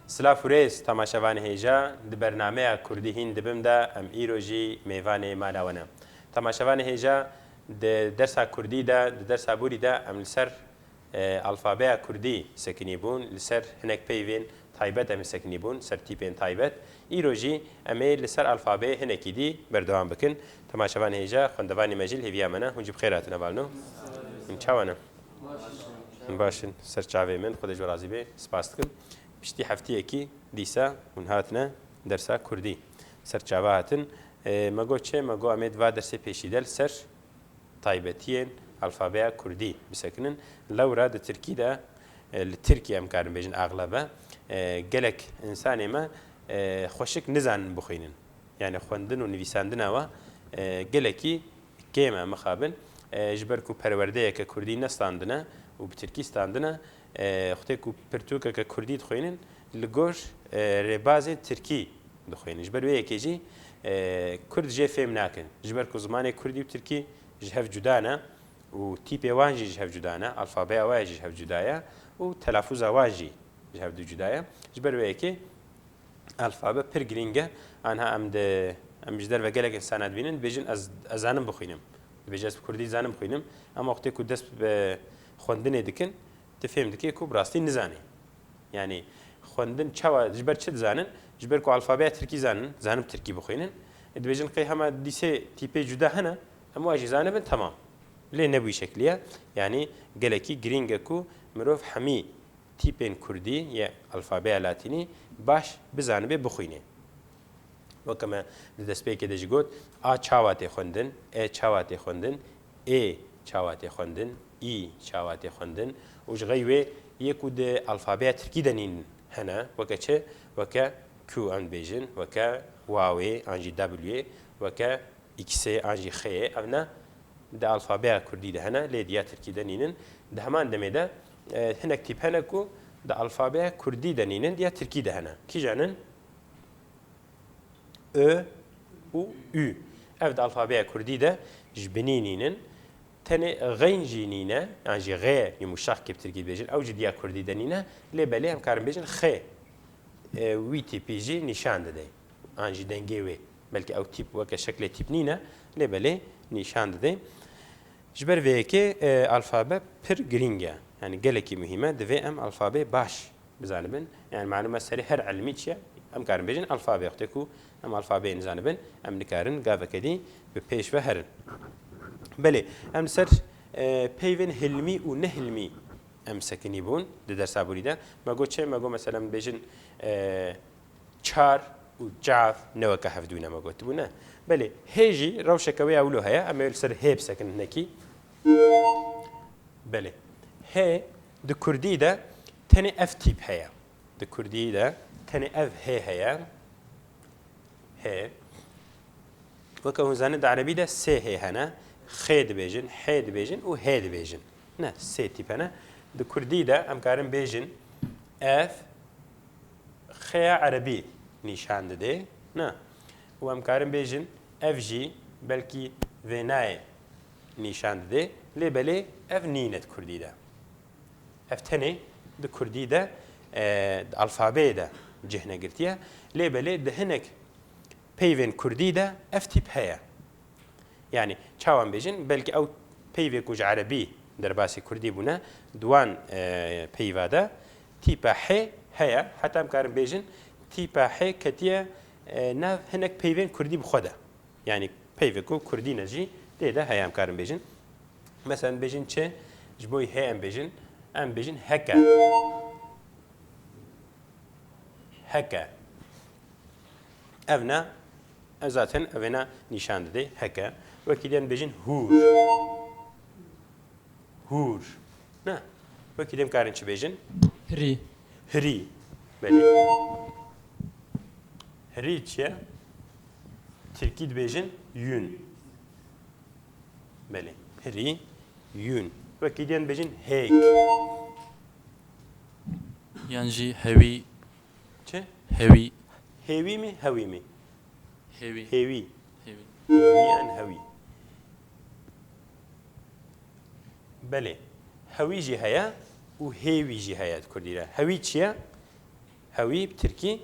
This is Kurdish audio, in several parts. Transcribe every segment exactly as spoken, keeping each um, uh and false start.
Silav û rêz temaşevanê hêja, di bernameya Kurdî hîn dibim de em îro jî mêvanê mala we ne. Temaşevanê hêja, di dersa Kurdî de, di dersa borî de em li ser, e, alfabeya Kurdî sekinî bûn, li ser hinek peyvên taybet em ê sekinî bûn, ser tîpên taybet. Îro jî em ê li ser alfabeyê hinekî dî berdewam bikin. Temaşevanê hêja, xwendevanê me jî li hêviya me ne. Hûn jî bi xêr hatine balno. Hûn çawa ne? Baş in. Ser çavê min, Xwedê ji we razî bê. Spas dikim. Piştî heftiyekî dîsa hûn hatine dersa Kurdî. Ser çava hatin. E, me got çi? Me got em ê di va dersê pêşî de li ser taybetiyên alfabeya Kurdî bisekinin. Lewra di Tirkî de, e, li Tirkî em karin bêjin axlebe, e, gelek insanê me, e, xweşik nizanin bixwînin. Yani xwendin û nivîsandina we, e, gelekî kêm e, mixabin. E, ji ber ku perwerdeyeke Kurdî ne standine û bi Tirkî standine, e, wextê ku pirtûkeke Kurdî dixwînin, li gor, e, rêbazên Tirkî dixwînin. Ji ber wê yekê jî, e, Kurd jê fêm nakin. Ji ber ku zimanê Kurdî û Tirkî ji hev cuda ne û tîpê wan jî ji hev cuda ne, alfabeya wan jî ji hev cuda ye û telafûza wan jî ji hev du cuda ye. Ji ber wê yekê alfabe pir girîng e. Anha em di, em ji derve gelek insana dibînin, dibêjin, "Ez, ez zanim bixwînim." Dibêje, "Ez bi Kurdî zanim bixwînim." Ama wextê ku dest bi xwendinê dikin, tu fêm dikê ku bi rastî nizanî. Yani xwendin çawa, ji ber çi dizanin? Ji ber ku alfabeya Tirkî zanin, zanin Tirkî bixwînin. E, dibêjin, "Qey hema dîsê tîpê cuda hene, em wa jî zanibin, temam." Lê ne bi wî şekilî ye. Yani gelekî girîng e ku mirov hemî tîpên Kurdî yê alfabeya Latînî baş bizanibe, bixwîne. Weke me di destpêkê de jî got, A çawa tê xwendin, E çawa tê xwendin, Ê çawa tê xwendin, Î çawa tê xwendin û ji xey wê yê ku di alfabeya Tirkî de nîn hene, weke çi? Weke Q em dibêjin, weke wawê an jî W, weke X an jî X, ev ne di alfabeya Kurdî de hene, lê diya Tirkî de nînin. Di heman demê de, e, hinek tîp hene ku di alfabeya Kurdî de nînin, diya Tirkî de hene. Kîjan in? Ö û Ü. Ev di alfabeya Kurdî de ji binî nînin. Tenê xeyn jî nîne, yan jî xê yumuşak ke bi Tirkî dibêjin, ew jî diya Kurdî de nîne. Lê belê em karin bêjin xê, e, wî tîpî jî nîşan dide. An jî dengê wê. Belkî ew tîp weke şeklê tîp nîne, lê belê nîşan dide. Ji ber vê yekê, e, alfabe pir girîng e. Yani gelekî muhîm e. Divê em alfabeyê baş bizanibin. Yani malûm e serê her ilmî çi ye? Em karin bêjin alfabe. Wextê ku em alfabeyê nizanibin, em nikarin gaveke dî bi pêş ve herin. Belê, em li ser, e, peyvên hilmî û nehilmî em sekinî bûn di dersa borî de. Me got çi? Me got mesela em bêjin, e, çar û çav ne weke hevdû ne me gotibû ne. Belê, hê jî rewşeke wê ya wilo heye, em ê li ser hê bisekin hinekî. Belê. Hê di kurdî de tenê ev tîp heye. Di kurdî de tenê ev hê heye. Hê. Weke hûn zanin di erebî de sê hê hene. Xê dibêjin, hê dibêjin û hê dibêjin. Ne, sê tîp hene. Di kurdî de em karin bêjin ev xeya erebî nîşan dide. Ne. Û em karin bêjin ev jî belkî vênayê nîşan dide. Lê belê ev nîne di kurdî de. Ev tenê di kurdî de, e, di alfabeyê de cih negirtiye. Lê belê di hinek peyvên kurdî de ev tîp heye. Yani çawa em bêjin, belkî ew peyvê ku ji erebî derbasî kurdî bûne, di wan, e, peyva de tîpa hê heye. Heta em karin bêjin tîpa hê ketiye, e, nav hinek peyvên kurdî bi xwe de. Yani peyvê ku kurdî ne jî tê de heye, em karin bêjin. Mesela bêjin çi? Ji bo hê em bêjin, em bêjin heke. Heke. Ev ne, ev zaten ev ê ne nîşan dide, heke. Wekî din bêjin hûr. Hûr. Ne. Wekî din karin çi bêjin? Hirî. Hirî. Belê. Hirî çi ye? Tirkî dibêjin yün. Belê. Hirî, yün. Wekî din bêjin hêk. Yan jî hewî. Çi? Hewî. Hêwî mi, hewî mi? Hêwî. Hêwî. Hêwî. Hêwî yan hewî. Belê. Hewî jî heye û hêwî jî heye di kurdî de. Hewî çi ye? Hewî bi tirkî?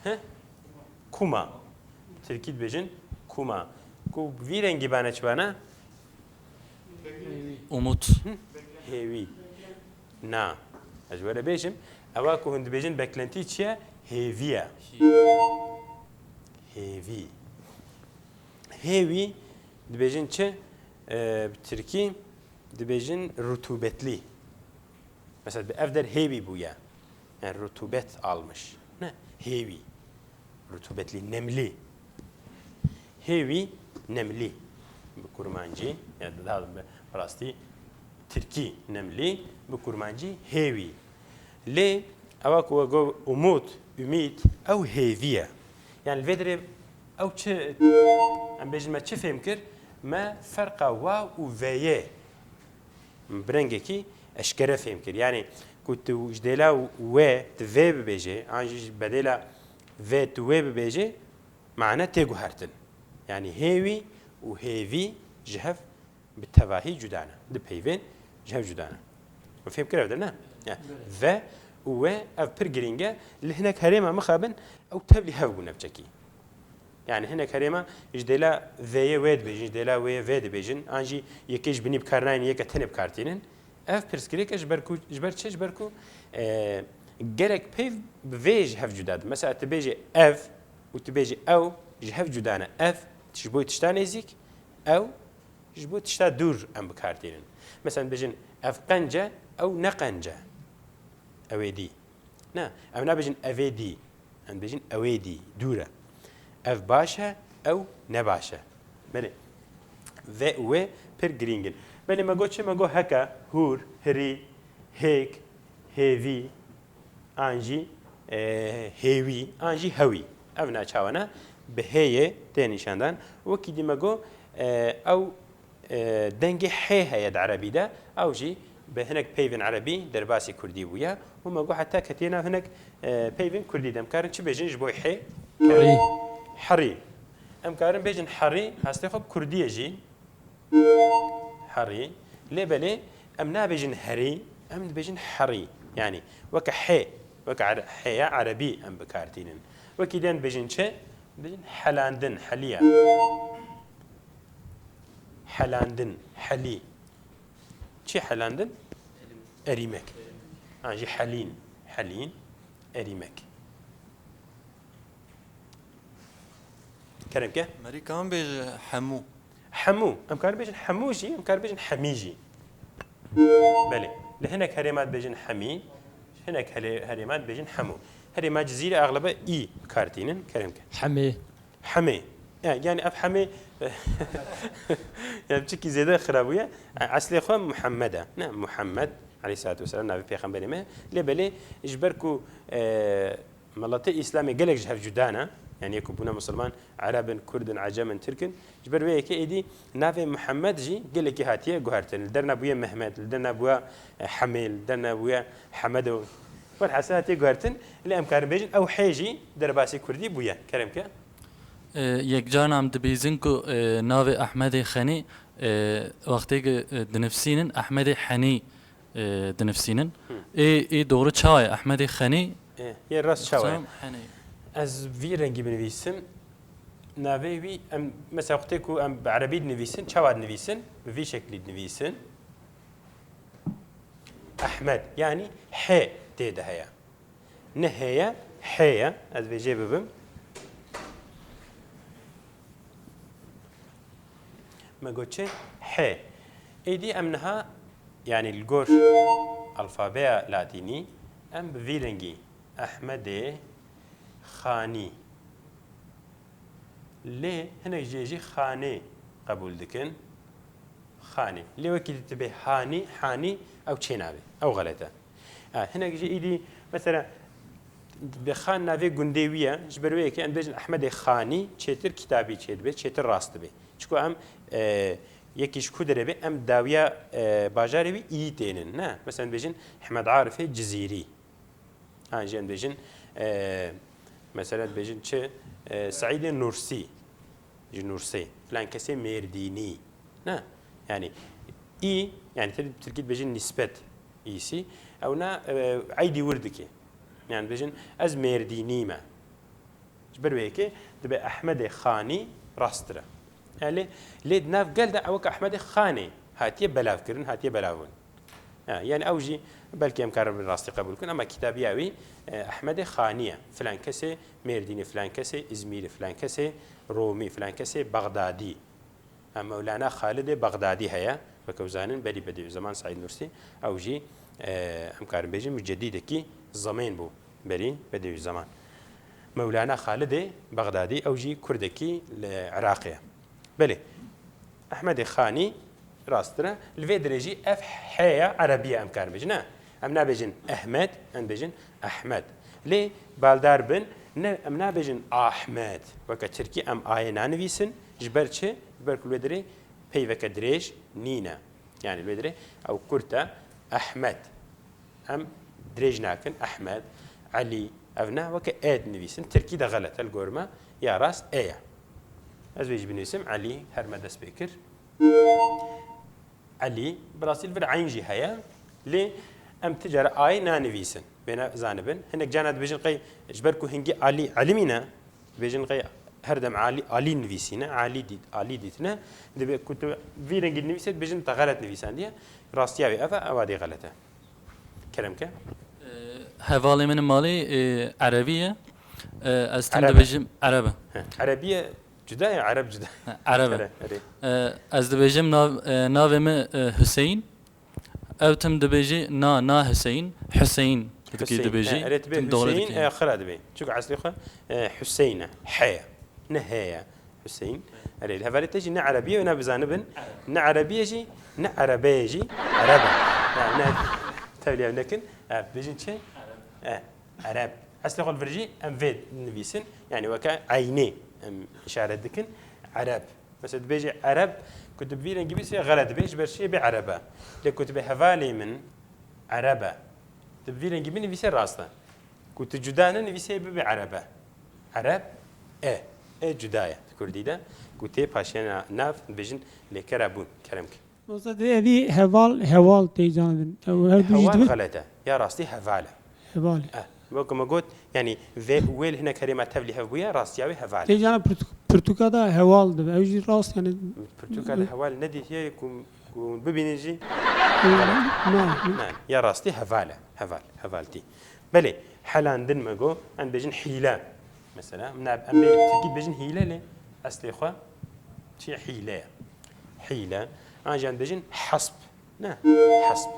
He? Kuma. Bi tirkî dibêjin kuma. Ku vî rengî bane çi bane? Umut. Hêvî. Na. Ez ji we re bêjim. Ewa ku hûn dibêjin beklentî çi ye? Hêvî ye. Hêvî. Hêvî dibêjin çi? Ee, bi tirkî dibêjin rutûbetlî. Mesela bi ev der hêvî bûye. Yani rutubet almış. Ne? Hêvî. Rutubetlî, nemlî. Hêvî nemlî. Bi kurmancî, yani daha bi rastî tirkî nemlî, bi kurmancî hêvî. Lê ewa ku we got umut, umît, ew hêvî ye. Yani li vê derê ew çi, em bêjin me çi fêm kir? Me ferqa waw û veyê bi rengekî eşkere fêm kir. Yani ku tu ji dêla wê tu vê bibêjê, an jî ji bedêla vê tu wê bibêjê, mane tê guhertin. Yani hêwî û hêvî ji hev bi tevahî cuda ne. Di peyvên ji hev cuda ne. Fêm kir ev de ne? Ya. Ve û wê ev pir girîng e. Li hinek herêma mixabin ew tevlî hev bûne bi çekî. Yani hinek herêma ji dêla vêyê wê dibêjin, ji dêla wêyê vê dibêjin, an jî yekê ji binî bi kar nayên, yeke tenê bi kar tînin. Ev pirsgirêk e ji ber ku, ji ber çi? Ji ber ku, e, gerek peyv bi vê ji hev cuda dibe. Mesela tu bêjê ev û tu bêjê ew ji hev cuda ne. Ev ji bo tişta nêzîk, ew ji bo tişta dûr em bi kar tînin. Mesela dibêjin ev qenc e, ew ne qenc e. Ew ê dî. Ne, em nabêjin ev ê dî. Em dibêjin ew ê dî, dûr e. Ev baş e, ew ne baş e. Belê. Ve û wê pir girîng in. Belê me got çi? Me got heke, hûr, hirî, hêk, hêvî, an jî, e, hêwî, an jî hewî. Ev na çawa ne? Bi hêyê tê nîşandan. Wekî dî me got, e, ew e, dengê hê heye di erebî de, ew jî bi hinek peyvên erebî derbasî kurdî bûye û me got heta ketiye nav hinek, e, peyvên kurdî de. Em karin çi bêjin ji bo hê? Herî. Herî. Em karin bêjin herî, hestê xwe bi kurdiyê jî. Herî. Lê belê em nabêjin herî, em dibêjin herî. Yanî weke hê, weke ere-, hêya erebî em bi kar tînin. Wekî dê em dibêjin çi? Dibêjin helandin, heliye. Helandin, helî. Çi helandin? Erîmek. An jî helîn, helîn, erîmek. Kerem ke? Merî kan bêje hemû. Hemû. Em karin bêjin hemû jî, em karin bêjin hemî jî. Belê. Li hinek herêma dibêjin hemî, hinek hele-, herêma dibêjin hemû. Herêma Cizîrê axlebe î bi kar tînin, kerem ke. Hemê. Hemê. Ya, yani ev hemê, yani çikî zêde xirab bûye. Eslê xwe Muhammed e. Ne, Muhammed aleyhissalatu vesselam navê pêxemberê me. Lê belê ji ber ku, e, miletê Îslamê gelek ji hev cuda ne. Yani yê ku bûne misilman, Ereb in, Kurd in, Ecem in, Tirk in. Ji ber vê yekê êdî navê Muhammed jî gelekî hatiye guhertin. Li derna bûye Mehmet, li derna bûye, e, Hemê, li derna bûye Hemedo. Welhasil hatiye guhertin. Lê em karin bêjin ew hê jî derbasî kurdî bûye. Kerem ke. E, yekcar em dibîzin ku, e, navê Ehmedê Xenî, e, wextê ku, e, dinivsînin Ehmedê Henî, e, dinivsînin. Ê, ê doğru çawa ye? Ehmedê Xenî. Ê, yê rast çawa ye? Xizam Henî. Ez vî rengî binivîsim. Navê wî em, mesela wextê ku em bi erebî dinivîsin, çawa dinivîsin? Bi vî şeklî dinivîsin. Ehmed, yanî H tê de heye. Ne heye, heye. Ez vê jê bibim. Me got çi? He. Êdî em niha, yanî li gor alfabeya latînî, em bi vî rengî Ehmedê Xanî. Lê hinek jê jî Xanê qebûl dikin. Xanê. Lê wekî dî tibê Hanî, Hanî, ew çê nabe. Ew xelet e. Ha, hinek jî îdî, mesela, bi Xan navê gundê wî ye, ji ber wê yekê em dibêjin Ehmedê Xanî, çêtir kitabî çêdibe, çêtir rast dibe. Çiko em, e, yekî ji ku derê be, em dawiya, e, bajarê wî î tênin, ne? Mesela, dibêjin Ehmed Arifê Cizîrî. An jî em dibêjin, e, mesela, dibêjin çi? E, Seîdê Nursî. Ji Nursê. Filan kesê Mêrdînî. Ne? Yani, î, yani, te-, tirkî dibêjin nispet îsî. Ew na, e, eydî wir dike. Yani dibêjin, ez Mêrdînî me. Ji ber wê yekê dibe Ehmedê Xanî rasttir e. E, lê, lê di nav gel de ew weke Ehmedê Xanê hatiye belavkirin, hatiye belavbûn. Ha, yani ew jî belkî em karin rastî qebûl bikin, ama kitabiya wî, e, Ehmedê Xanî ye. Filan kesê Mêrdînê, filan kesê Îzmîrê, filan kesê Romî, filan kesê Bexdadî. Ha, Mewlana Xalidê Bexdadî heye, weke zanin berî Bedîûzeman Seîd Nursî, ew jî, e, em karin bêjin mucedîdekî zemên bû berî Bedîûzeman. Mewlana Xalidê Bexdadî, ew jî kurdekî li Iraqê ye. Belê, Ehmedê Xanî rasttir e. Li vê dirê jî ev heya erebî ye em karin bêjin, ne? Em nabêjin Ehmed, em bêjin Ehmed. Lê baldar bin, ne, em nabêjin Ahmed. Weke tirkî em ayê nanivîsin. Ji ber çi? Ji ber ku li wê dirê peyveke dirêj nîne. Yani li wê dirê ew kurt e. Ehmed. Em dirêj nakin. Ehmed, Elî. Ev ne, weke e dinivîsin. Tirkî de xelet e li gor me. Ya rast e ye. Ez wê jî binivîsim. Elî, her me dest pê kir. Elî, bi rastî li vir eyn jî heye, lê em ti cara ayê nanivîsin. Wêna zanibin. Hinek cana dibêjin qey ji ber ku hingî Alî elimî ne, dibêjin qey her dem Alî, Alî nivîsîne, Alî dît, Alî dîtine. Dibê ku tu vî rengî dinivîse, dibêjin te xelet nivîsandiye. Rastiya wê ev e, ewa dê xelet e. Kerem ke. Ee, Hevalê min malê, e, Erebî ye. E, ez tim Ereb e. Dibêjim Ereb e. He, Erebî ye. Cuda ya, Ereb cuda. Ha, Ereb e. Ereb, erê. E, ez dibêjim nav-, e, navê min, e, Hüseyin. Ew tim dibêjî na, na Hüseyin, Hüseyin. Hüseyin. Dibêjî. E, erê, dibê tim doğru Hüseyin, dikî. E, xira dibê. Çünkü eslê xwe, e, Hüseyin e. He ye. Ne he ye. Hüseyin. Erê, li hevalê te jî ne Erebî ye, ne bizanibin. Ne Erebî ye jî, ne Erebe ye jî. Ereb e. Yani ne tevliya nekin. E, bêjin çi? E. Ereb. Eslê xwe li vir jî em vê nivîsin. Yani weke eynê em işaret dikin. Ereb. Mesela dibêjî Ereb, ku tu bi vî rengî bîsî, xelet dibê, ji ber çi bê Ereb e. Lê ku tu bê hevalê min Ereb e. Tu bi vî rengî binivîse rast e. Ku tu cuda nenivîse bibe Ereb e. Ereb e. E cuda ye. Di kurdî de ku tê paşiya nav dibêjin lêkera bûn. Kerem ke. Mamoste, divê evî heval, heval tê canibin. Ew her du jî Heval divê? Xelet e. Ya rastî heval e. Heval. Eh, wek me got, yani vê, wê li hinek herêma tevlî hev bûye, rastiya wê heval e. Tê cana pirtûk-, pirtûka da heval dibe. Ew jî rast yani. Pirtûka da heval nedîtiye ku, ku bibînin jî. Na, na. Na, ya rastî heval e. Heval, heval tî. Belê, helandin me got, em dibêjin hîle. Mesela, em na-, em bê tirkî dibêjin hîle lê eslê xwe çi ye? Hîle ye. Hîle. An jî em dibêjin hesp. Ne? Hesp.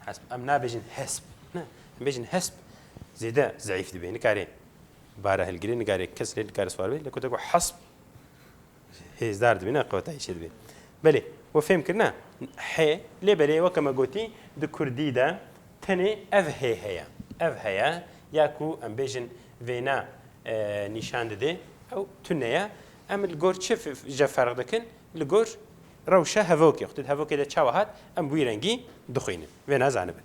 Hesp. Em nabêjin hesp. Ne? Em bêjin hesp zêde zeîf dibe. Nikare bara hilgirê, nikare kes lê nikare swar be. Lê ku te got hesp, hêzdar dibî, ne qewetayî çê dibî. Belê, we fêm kirine? Hê, lê belê weke me gotî, di kurdî de tenê ev hê heye. Ev heye, ya ku em bêjin vêna, e, nîşan dide, ew tune ye. Em li gor çi f-, ji ferq dikin? Li gor rewşa hevokê. Xwe tu di hevokê de çawa hat, em bi wî rengî dixwînin. Vêna zanibin.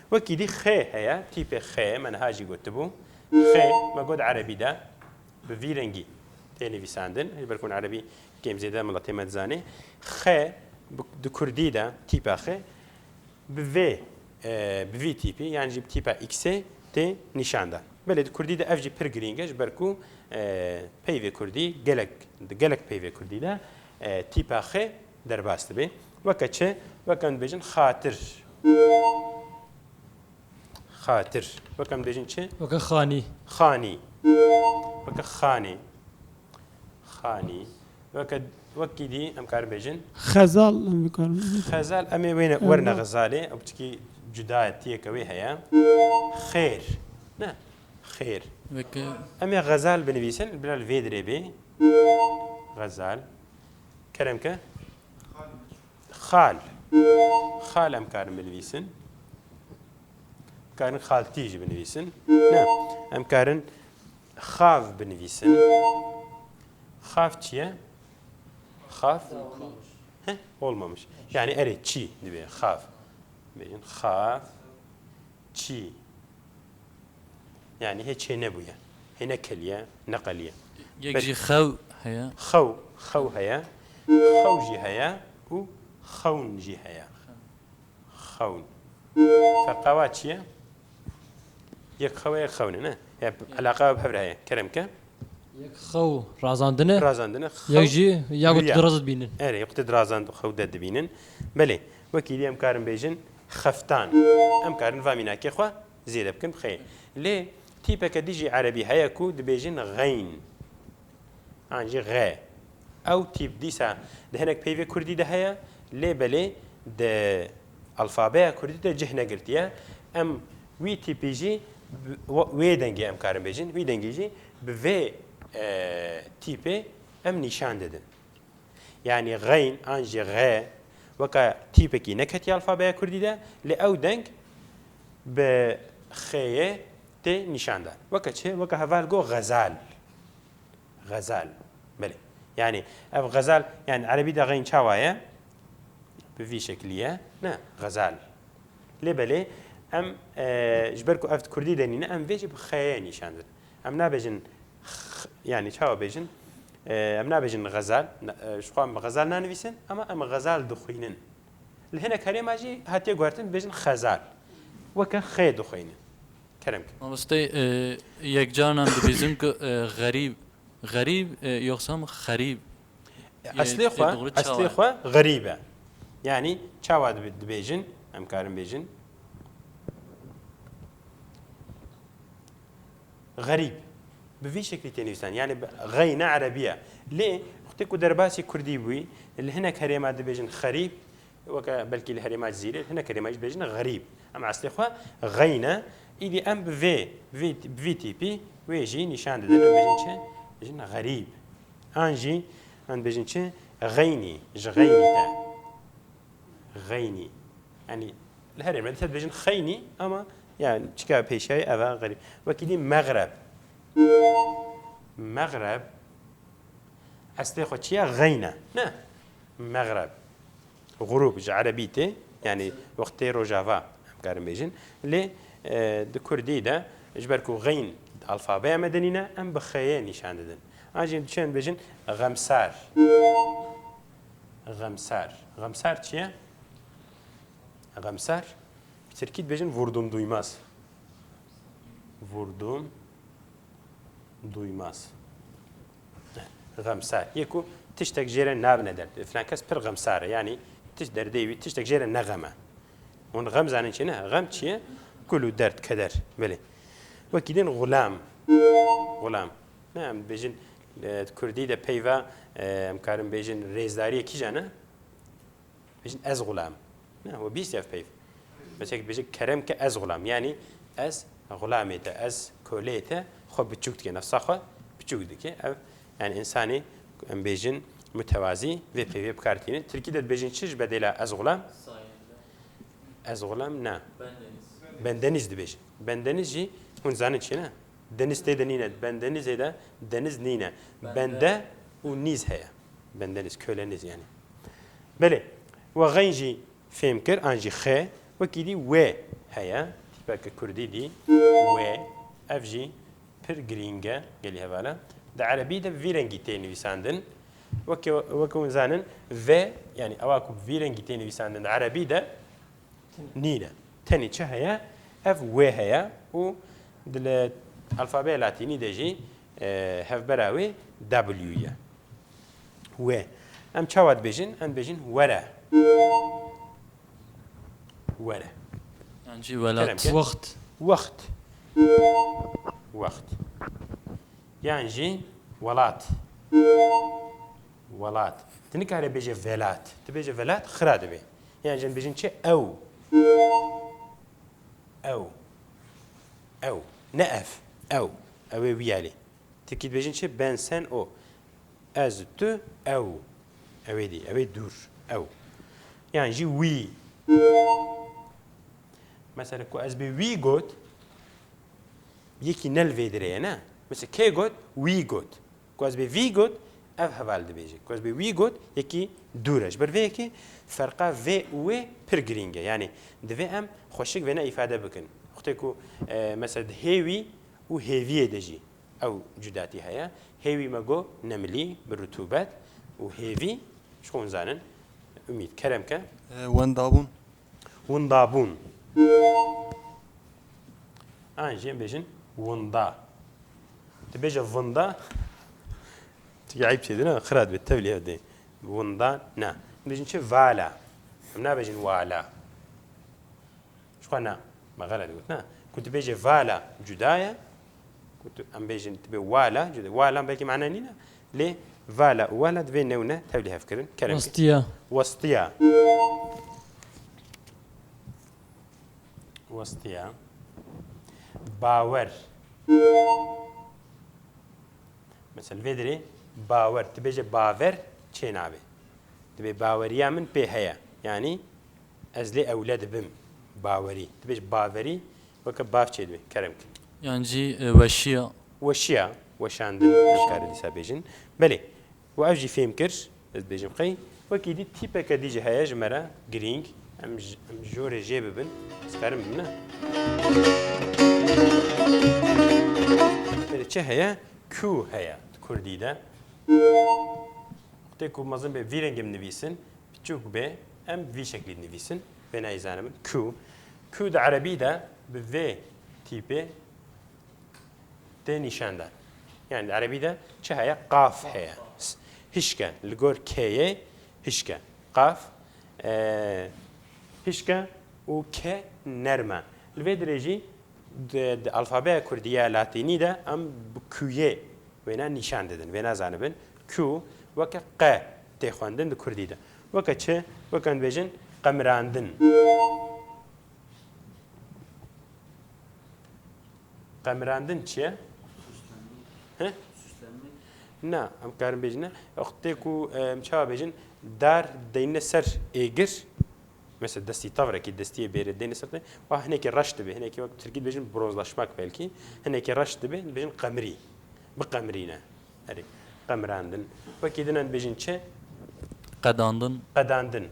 Wekî dî xê heye, tîpê xê, me niha jî gotibû. Xê, me got erebî de. Bi vî rengî tê nivîsandin. Ji ber ku hûn erebî kêm zêde miletê me dizanê. Xe bi, di kurdî de tîpa xe bi vê, e, bi vî tîpî, yan jî bi tîpa X-ê tê nîşandan. Belê di kurdî de ev jî pir girîng e, ji ber ku, e, peyvê kurdî gelek, di gelek peyvê kurdî de, e, tîpa xe derbas dibe. Weke çi? Weke em dibêjin xatir. Xatir. Wek em dibêjin çi? Weke xanî. Xanî. Weke xanî. Xanî. Weke, wekî dî em karin bêjin? Xezal em bikarin. Xezal, em ê wêne, Em werine ba- Xezalê, ew piçikî cuda ye, tiyeke wê heye. Xêr. Ne? Xêr. Weke Em ê Xezal binivîsin, bila li vê dirê bê. Xezal. Kerem ke. Xal. Xal em karin binivîsin. Em karin xaltî jî binivîsin. Ne. Em karin xav binivîsin. Xav çi ye? Xav? Heh, olmamış. Yani erê çî dibe. Xav. Bêjin xav. Çî. Yani hê çê nebûye. Hê ne keliye, ne qeliye. Yek Be- jî xew heye. Xew, xew heye. Xew jî heye û xewn jî heye. Xewn. Ferqa wa çi ye? Yek xew e, yek xew ne, ne? Ya, eleqa bi hev re heye. Kerem ke. Yek xew razandine. Razandine. Xew. Yek jî ya ku tu diraz dibînin. Erê, yek ku tu dirazand xew de dibînin. Belê, wekî dî em karin bêjin xeftan. Em karin va mînakê xwe zêde bikin, xê. Lê tîpeke dî jî erebî heye ku dibêjin xeyn. An jî xe. Ew tîp dîsa di hinek peyvê kurdî de heye, lê belê di alfabeya kurdî de cih negirtiye. Em wî tîpî jî bi-, we-, wê dengê em karin bêjin, wî dengî jî bi vê, e, tîpê em nîşan didin. Yanî xeyn an jî xe weke tîpekî neketiye alfabeya kurdî de, lê ew deng bi xeyê tê nîşan dan. Weke çi? Weke heval got xezal. Xezal. Belê. Yanî ev xezal, yanî erebî de xeyn çawa ye? Bi vî şeklî ye. Ne, xezal. Lê belê em, e, ji ber ku ev di kurdî de nîne, em vê jî bi xeyê nîşan didin. Em nabêjin x-, yanî çawa bêjin? E, em nabêjin xezal, na-, e, ji xwe em bi xezal nanivîsin, ama em xezal dixwînin. Li hinek herêma jî hatiye guhertin dibêjin xezal. Weke xê dixwînin. Kerem ke. Mamostey, e, yek carinan dibêjin ku, e, xerîb, xerîb, e, yoxsa em xerîb? E, Eslê e, xwe, doğru çawa eslê ye? Xwe xerîb e. Yanî çawa dibe-, dibêjin? Em karin bêjin. Xerîb. Bi vî şeklî tê nivîsan. Yanî bi-, xeyne erebî ye. Lê wextê ku derbasî kurdî bûyî, li hinek herêma dibêjin xerîb, weke belkî li herêma Cizîrê, hinek herêma jî dibêjin xerîb. Em eslê xwe xeyn e. Îdî em bi vê, vê, bi vî tîpî wê jî nîşan didin. Em bêjin çi? Bêjin xerîb. An jî em dibêjin çi? Xeynî. Ji xeynî te. Xeynî. Yanî li herêmê dîsa dibêjin xeynî ama yani çika pêşiyayî eva xerîb. Wekî dî mexreb. Mexreb. Eslê xwe çi ye? Xeyn e. Ne. Mexreb. Xurûb ji erebî tê. Yanî wextê rojava em karin bêjin. Lê, e, di kurdî de ji ber ku xeyn di alfabeya me de nîne, em bi xeyê nîşan didin. An jî diçin bêjin xemsar. Xemsar. Xemsar çi ye? Xemsar. Bi tirkî dibêjin vurdum duymaz. Vurdum duymaz. Xemsar. Yê ku tiştek jê re nabine derd. Filan kes pir xemsar e. Yanî tişt derdê wî, tiştek jê re ne xem e. Hûn xem zanin çi ne? Xem çi ye? Kul û derd, keder. Belê. Wekî din xulam. Xulam. Ne em bêjin, e, kurdî de peyva, e, em karin bêjin rêzdariyê kîjan e? Bêjin ez xulam. Ne, we bîst ev peyv. Mesela bêje kerem ke ez xulam. Yanî ez xulamê te, ez koleyê te xwe biçûk dike, nefsa xwe biçûk dike. Ev, yani insanê em bêjin mutewazî vê peyvê bi kar tînin. Tirkî de dibêjin çi ji bedêla ez xulam? Ez xulam ne. Bendeniz dibêjin. Bendeniz jî hûn zanin çi ne? Deniz tê de nîne. Bendenizê de deniz nîne. Bende û niz heye. Bendeniz, köleniz yani. Belê, we xeyn jî fêm kir, an jî xe, wekî dî wê heye, tîpeke kurdî dî, wê, ev jî pir girîng e, gelî hevala. Di erebî de bi vî rengî tê nivîsandin. Weke, weke hûn zanin, ve, yani ewa ku bi vî rengî tê nivîsandin di erebî de, nîne. Tenê çi heye? Ev wê heye û di li alfabeya latînî de jî, e, hevbera wê W ye. Wê. Em çawa dibêjin? Em dibêjin were. Were. Yan jî welat. Kerem ke. Wext. Wext. Wext. Yan jî welat. Welat. Tu nikare bêje velat. Tu bêje velat, xira dibe. Yan jî em bêjin çi? Ew. Ew. Ew. Ne ev. Ew. Ew ê wî alî. Tirkî dibêjin çi? Ben, sen, o. Ez, tu, ew. Ew ê dî. Ew ê dûr. Ew. Yan jî wî. Mesela ku ez bê wî got, yekî ne li vê dirê ye, ne? Mesela kê got? Wî got. Ku ez bê vî got, ev heval dibêje. Ku ez bê wî got, yekî dûr e. Ji ber vê yekê ferqa vê û wê pir girîng e. Yanî divê em xweşik vêne îfade bikin. Wextê ku, e, mesela di hêwî û hêviyê de jî ew cudatî heye. Hêwî me got nemilî, bi rutûbet û hêvî, ji xwe hûn zanin. Umîd, kerem ke. E, wendabûn. Wendabûn. An jî em bêjin winda. Tu bêje vinda. Çi eyb çêdine, xira dibe, tevlî ev dê. Winda ne. Em bêjin çi? Vala. Em nabêjin wala. Ji xwe ne. Me xelet got, ne. Ku tu bêje vala cuda ye. Ku tu, em bêjin tu bê wala cuda. Wala belkî mane nîne. Lê vala û wala divê ne û ne tevlî hev kirin. Kerem ke. Westiya. Westiya. Westiya. Bawer. Mesela vê dirê bawer. Tu bêje baver çê nabe. Tu bê baweriya min pê heye. Yanî ez lê ewle dibim. Bawerî. Tu bêje baverî weke bav çê dibe. Kerem ke. Yan jî, e, weşiya. Weşiya. Weşandin. Em karin dîsa bêjin. Belê. We ev jî fêm kir, ez dibêjim qey. Wekî dî tîpeke dî jî heye ji me re girîng. Em ji, em ji jorê jê bibin. Ez karim bibim, ne? Belê çi heye? Kû heye di kurdî de. Wextê ku mezin be vî rengê min nivîsin, piçûk be, em vî şeklî dinivîsin. Vê nayê zanibin. Kû. Kû di erebî de bi vê tîpê tê nîşan dan. Yani di erebî de çi heye? Qaf heye. S-, hişke. Li gor keyê hişke. Qaf, e, hişke û ke nerm e. Li vê dirê jî di, di alfabeya kurdî ya latînî de em bi kuyê wêna nîşan didin. Wêna zanibin. Ku weke qe tê xwendin di kurdî de. Weke çi? Weke em dibêjin qemirandin. Qemirandin çi ye? Süslenmek. He? Süslenmek. Na, em karin bêjin ne. Wextê ku, em çawa bêjin, dar deyne ser êgir, mesela destî tavrekî, destiyê bêrê deyne ser tê, wa hinekî reş dibe, hinekî wek tirkî dibêjin bronzlaşmak belkî, hinekî reş dibe, dibêjin qemirî. Biqemirîne. Erê, qemirandin. Wekî din em dibêjin çi? Qedandin. Qedandin.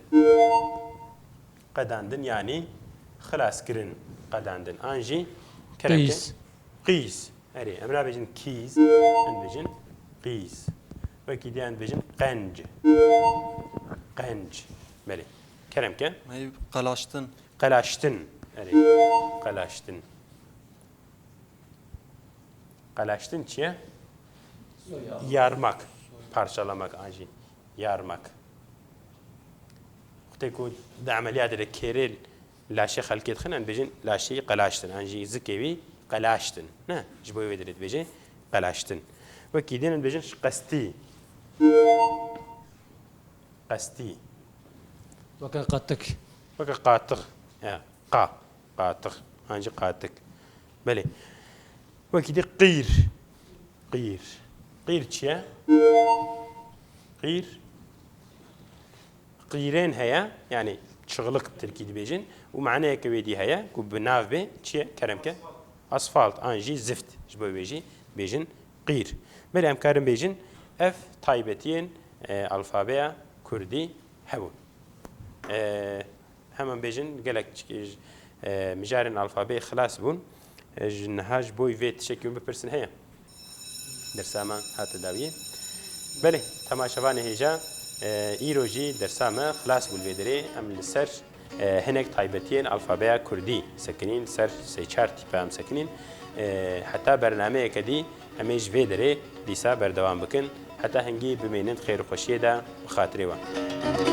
Qedandin, yanî xilaskirin, qedandin. An jî kerem ke. Qîz. Qîz. Erê, em nabêjin kîz, em dibêjin qîz. Wekî dî em dibêjin qenc. Qenc. Belê. Kerem ke. Qelaştin. Qelaştin. Erê. Qelaştin. Qelaştin çi ye? Soya. Yarmak. Parçalamak, an jî yarmak. Wextê ku di emeliyatê de kêrê laşê xelkê dixin, em dibêjin laşê wî qelaştin, an jî zikê wî qelaştin. Ne, ji bo wê dirê dibêje qelaştin. Wekî din em dibêjin qestî. Qestî. Weke qatik. Weke qatik. Ya, qa. Qatik. An jî qatik. Belê. Wekî dî qîr. Qîr. Qîr çi ye? Qîr. Qîrên heye, yani çığlık tirkî dibêjin. Û maneyeke wê dî heye ku bi nav bê çi ye? Kerem ke. Asfalt an jî zift. Ji bo wê jî bêjin qîr. Belê em karin bêjin ev taybetiyên, e, alfabeya kurdî hebûn. E, Heman bêjin, gelek, e, mijarên alfabeyê xilas bûn. E, ji niha ji bo vê tiştekî hûn bipirsin heye? Dersa me hate dawiyê. Belê, temaşevanê hêja, e, îro jî dersa me xilas bû li vê derê. Em li ser, e, hinek taybetiyên alfabeya kurdî sekinîn, li ser sê çar tîpa em sekinîn. E, heta bernameyeke dî em ê ji vê derê dîsa berdewam bikin. Heta hingî bimînin di xêr û xweşiyê de, bi xatirê we.